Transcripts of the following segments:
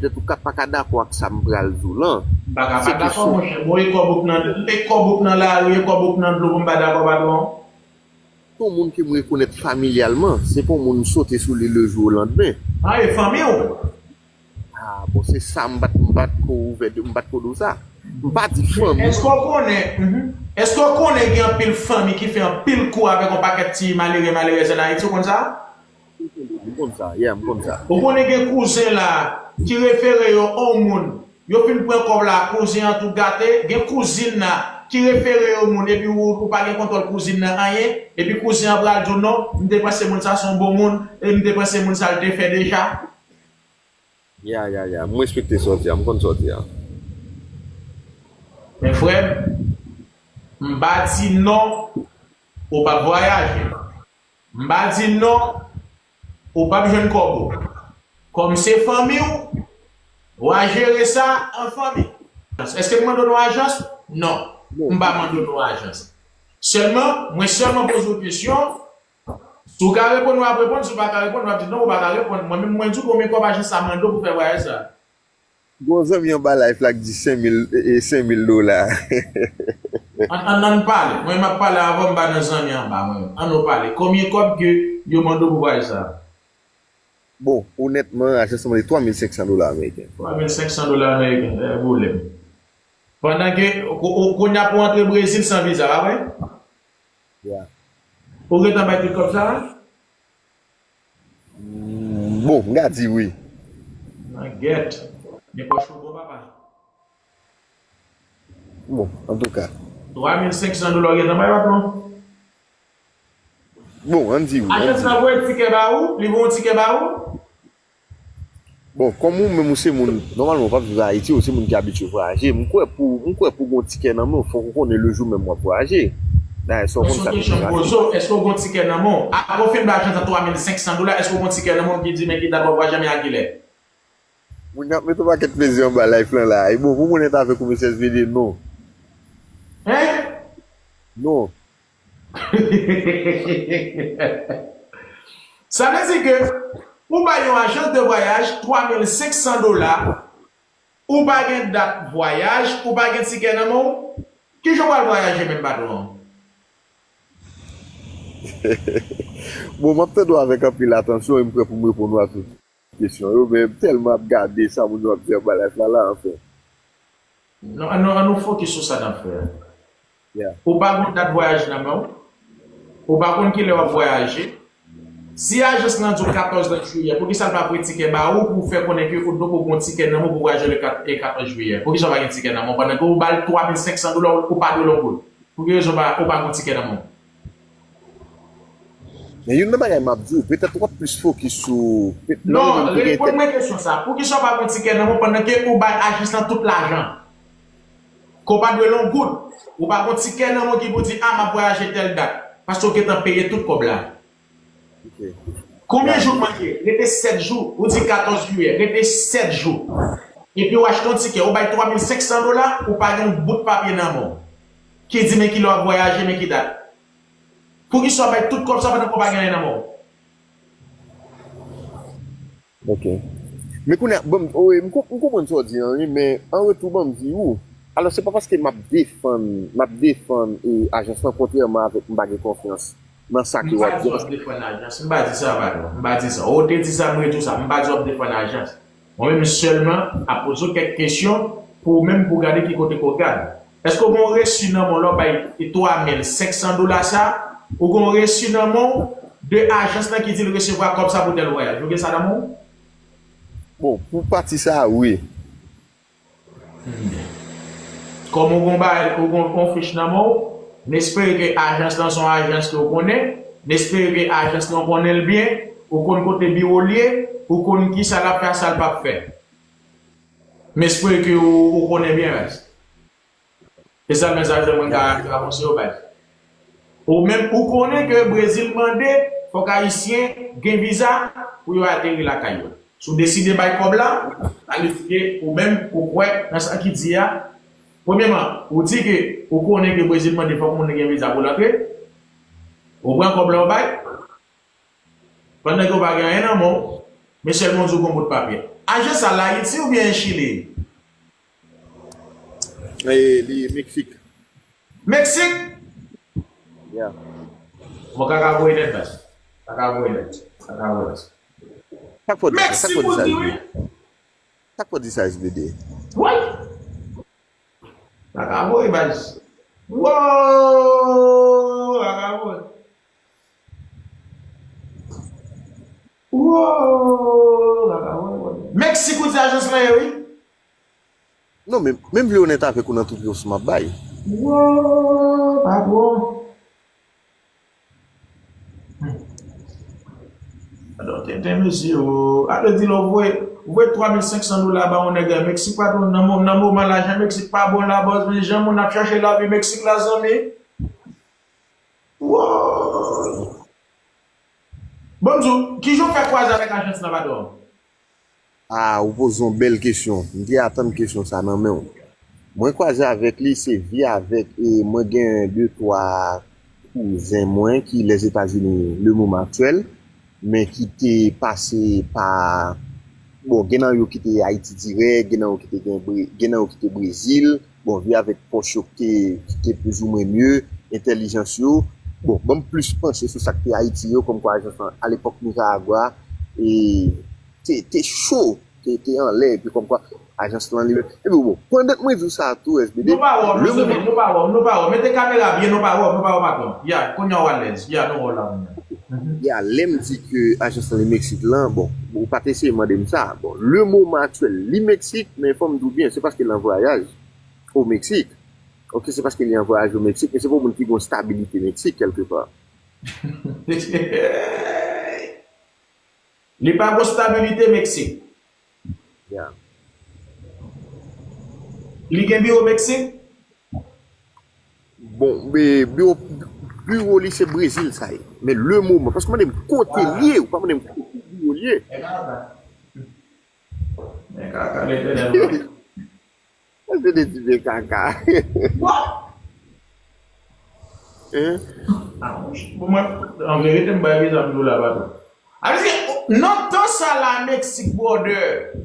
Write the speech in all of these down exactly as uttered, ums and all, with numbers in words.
Petèt ou ka pa ka dakò ak sa m pral di w lan. M pa ka pa dakò, monchè. Bon, e kòb ou k nan, e kòb ou k nan lari, e kòb ou k nan dlo pou m pa dakò, patwon? Se yon moun ke m rekonèt familyalman. Se pa yon moun m sote sou li lejou olandmen. Ah, e fanmi w? Ah, bon, se sa m pa t, m pa t ko ouvè de, m pa t ko di w sa. M pa di fanmi. Èske w konnen, mhm. Èske w konnen gen anpil fanmi ki fè anpil kou avèk yon pakèt ti malere, malerèz ann Ayiti, ou konn sa? M konn sa, yeah, m konn sa. Ou konnen gen kouzen la ki refere yo yon moun. Yo fin pran kòb la, kouzen an tou gate. Gen kouzin la ki refere yo moun, epi ou, ou pa gen kontwòl kouzin nan anyen. Epi kouzen an pral di w, "Non, m te panse moun sa se yon bon moun, e m te panse moun sa l te fè deja." Ya, ya, ya. M respekte sa w di a, m konn sa w di a. Men frè m, m pa di non, ou p ap vwayaje. M pa di non, ou p ap jwenn kòb ou. Kòm se fanmi w, w a jere sa an fanmi. Èske m mande w non ajans? Non. M pa mande w non ajans. Sèlman, mwen sèlman poze w kesyon. Si w ka reponn, w ap reponn. Si w pa ka reponn, w ap di non, ou pa ka reponn. Mwen menm, mwen di w konbyen kòb ajans sa mande w pou fè vwayaj sa. Gon zanmi anba live la k di senk mil, e, e, senk mil dola. Ann, ann, ann pale. Mwen, m ap pale avan, m pa nan zanmi anba, mwen. Ann nou pale. Konbyen kòb ke yo mande w pou vwayaj sa? Bon, onètman, ajans lan mande twa mil senk san dola ameriken. Twa mil senk san dola ameriken, e pwoblèm. Pandan ke, ko-, ko-, kounye a pou antre Brezil san viza, pa vre? Ya. Ou gentan bay tout kòb sa a? Mm, bon, m ka di wi. Nan gèt. Men pòch ou bon, papa. Bon, antouka. Twa mil senk san dola ou gentan bay, patwon? Bon, ann di wi, ann di wi. Ajans lan voye tikè ba ou? Li voye yon tikè ba ou? Bon, kòm ou menm ou se moun, nòmalman ou p ap viv Ayiti, ou se moun ki abitye vwayaje. M kwè pou, m kwè pou gon tikè nan men w, fòk ou konnen lejou menm w ap vwayaje. Dayè, sa w konn sa. Kesyon m poze w, èske w gon tikè nan men w? Apre w fin bay ajans lan twa mil senk san dola, èske w gon tikè nan men w ki di men ki dat w ap vwayaje, men a kilè? Moun yo ap mete yon pakèt plezi anba live lan la. E bon, pou m onèt avèk ou, mesye S V D, non. Hein? Non. Sa vle di ke ou bay yon ajans de vwayaj twa mil senk san dola, ou pa gen dat vwayaj, ou pa gen tikè nan men w, kijan w pral vwayaje menm, patwon? Bon, m ap tande w avèk anpil atansyon e m prè pou m reponn ou a tout kesyon yo, men m tèlman ap gade sa moun yo ap di anba live la, la, anfen. Non, ann nou, ann nou fokis sou sa n ap fè a. Yeah. Ou pa gon dat vwayaj nan men w. Ou pa konn kilè w ap vwayaje. Si ajans lan di w katòz jiyè, poukisa l pa voye tikè ba ou pou fè konnen ke ou dwe gon tikè nan men w pou vwayaje le kat, e katòz jiyè? Poukisa w pa gen tikè nan men w pandan ke ou ba l twa mil senk san dola, ou pa dwe l yon goud? Pou ki rezon pa, ou pa gon tikè nan men w? Men youn nan bagay m ap di w, petèt w ap plis fokis sou, pet-, nan... Non, reponn mwen kesyon sa. Poukisa w pa gon tikè nan men w pandan ke ou bay ajans lan tout lajan? Ke w pa dwe l yon goud. Ou pa gon tikè nan men w ki pou di, "A, m ap vwayaje tèl dat." Paske w gentan peye tout kòb la. Ok. Konbyen jou k manke? Rete sèt jou. Ou di katòz jiyè. Rete sèt jou. Epi w achte yon tikè. Ou bay twa mil senk san dola, ou pa gen yon bout papye nan men w ki di men kilè w ap vwayaje, men ki dat. Poukisa w bay tout kòb sa pandan ke w pa gen anyen nan men w? Ok. Men kounye a, bon, wi, m kon-, m konprann sa w di an, wi, men an retou, ban m di w. Alò, se pa paske m ap defann, m ap defann, e, ajans lan, kontrèman avèk m pa gen konfyans nan sa ke w ap di. M pa di w ap defann ajans. M pa di sa, patwon. M pa di sa. Ou te di sa, m redi w sa. M pa di w ap defann ajans. Mwen menm sèlman ap poze w kèk kesyon pou ou menm pou w gade ki kote ke w gad. Èske w gen yon resi nan men w lè w bay twa mil senk san dola sa? Ou gen yon resi nan men w de ajans lan ki di l resevwa kòb sa pou tèl vwayaj? Ou gen sa nan men w? Bon, pou pati sa a, wi. Kòm ou gen yon bagay, ou gen yon fich nan men w, m espere ke ajans lan se yon ajans ke w konnen, m espere ke ajans lan w konnen l byen, ou konn kote biwo l ye, ou konn kisa l ap fè ak sa l p ap fè. M espere ke ou, ou konnen byen, baz. Se sèl mesaj mwen ka, ka konseye w, baz. Ou menm, ou konnen ke Brezil mande fòk Ayisyen gen viza pou yo ateri lakay yo. Si w deside bay kòb la, sa vle di ke ou menm, ou kwè nan sa ki di a. Premyèman, ou di ke ou konnen ke Brezil mande fòk moun gen viza pou l antre. Ou pran kòb la, ou bay. Pandan ke w pa gen anyen nan men w, men sèlman w di w gen yon bout papye. Ajans sa la Ayiti oubyen Chili? E li Meksik. Meksik? Yeah. Bon, kaka voye nèt bas. Kaka voye nèt. Kaka voye nèt. Sa k fò di sa? Sa k Meksik fò di ou sa, di S B D? Wi. Sa k fò di sa, S B D? Woy. Kaka voye bas. Wow. Kaka voye. Wow. Kaka voye. Meksik ou di ajans la ye wi. Non, men men m vle onèt avèk ou nan tout resous m ap bay. Wow, pa bon. Alò, tenten mesye o. Alò, di lè w voye, voye twa mil senk san dola ba yon nèg Meksik, pa bon, nan mo- nan moman lajan Meksik pa bon la, bòz, men jan moun ap chache lavi Meksik la, zanmi. Wow. Bon, m di w, kijan w fè kwaze avèk ajans nan, patwon? Ah, ou poze yon bèl kesyon. M te atann kesyon sa nan men w. Mwen kwaze avèk li, se via avèk, e mwen gen de twa kouzen mwen ki Lèzetazini le moman aktyèl, men ki te pase pa, bon, gen nan yo ki te Ayiti dirèk, gen nan yo ki te gen Bre- gen nan yo ki te Brezil, bon, via avèk pòch yo ki te, ki te plizoumwen mye, entèlijans yo. Bon, ban m plis panche sou sa k te Ayiti yo, kòmkwa ajans lan, alepòk Nikaragwa, e te, te cho, te, te anlè, epi kòmkwa ajans lan li menm. Epi bon, pandan mwen di w sa tou, S B D, Nou pa wè w, le nou sou moman, nou pa wè w, nou pa wè w. Mete kamera byen, nou pa wè w, nou pa wè w, patwon. Ya, kounye a w alèz. Ya, nou wè w la kounye a. ya, lè m di ke ajans lan li Meksik lan, bon, ou pa t eseye mande m sa. Bon, le moman aktyèl, li Meksik, men fò m di w byen, se paske l an vwayaj o Meksik. Ok, se paske li an vwayaj o Meksik, men se pou moun ki gen yon stabilite Meksik, kèlkepa. Li pa gon stabilite Meksik. Ya. Li gen biwo Meksik? Bon, be- biwo, biwo li se Brezil sa ye. Men le moman, paske w mande m kote l ye, ou pa mande m kote biwo l ye. Men kaka. Men kaka, Letènèl. Èske de ti byen kaka? What? Hein? Ah, bon, mwen, an verite, m bay egzanp nou la, patwon. A vle di, nan tan sa la, Meksik, brother.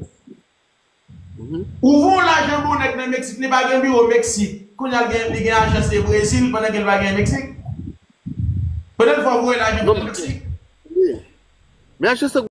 Mhm. Ou voye lajan bon nèg nan Meksik, li pa gen biwo Meksik. Kounye a, li gen, li gen ajans e Brezil, pandan ke li pa gen Meksik. Pandan l fè w voye lajan Non, nan Meksik. Men ajans lan